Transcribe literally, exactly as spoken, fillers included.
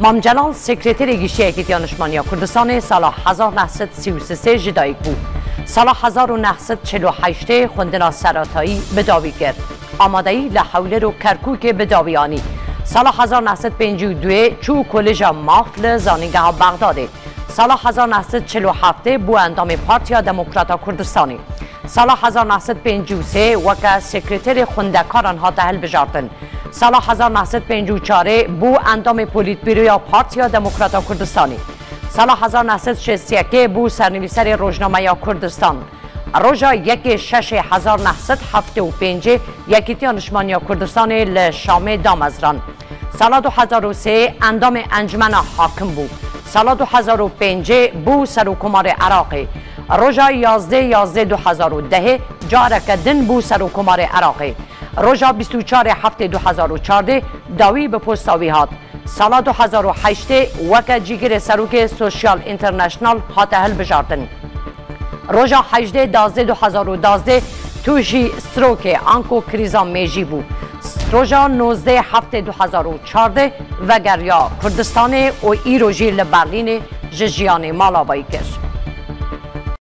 Mam Celal, sekreterê giştî Yekîtiya Niştmaniya Kurdistanê, sala hezar neh sed sî û sê ji dayik bû. Sala hezar û neh sed çil û heştê xwendina seretayî bi dawî kir. Amadeyî li Hewlêr û Kerkûkê bi dawî anî. Sala hezar neh sed pêncî û duyê çû Koleja Maf li Zanîngeha Bexdadê. Sala hezar neh sed çil û heftê bû endamê Partiya Demokrata Kurdistanê. Sala hezar neh sed pêncî û sê weke sekreterê xwendekaran hate hilbijartin. Sala hezar neh sed pêncî û çarê bû endamê Polîtbîroya Partiya Demokrata Kurdistanê. Sala hezar neh sed şêst û yekê bû sernivîserê Rojnameya Kurdistan. Roja yekê şeşê hezar neh sed heftê û pêncê Yekîtiya Niştmaniya Kurdistanê li Şamê damezran. Sala du hezar û sê endamê Encumena Hakim bû. Sala du hezar û pêncê bû Serokkomarê Iraqê. Roja yazdê yazdê du hezar û dehê careke din bû Serokkomarê Iraqê. Roja bîst û çarê heftê du hezar û çardê dawî bi posta wî hat. Sala du hezar û heştê weke cîgirê serokê Social International hate hilbijartin. Roja hejdê dazdê du hezar û dazdê tûjî strokê anko krîza mêjî bû. Roja nozdê heftê du hezar û çardê vegeriya Kurdistanê û îro jî li Berlînê ji jiyanê mala vayî kir.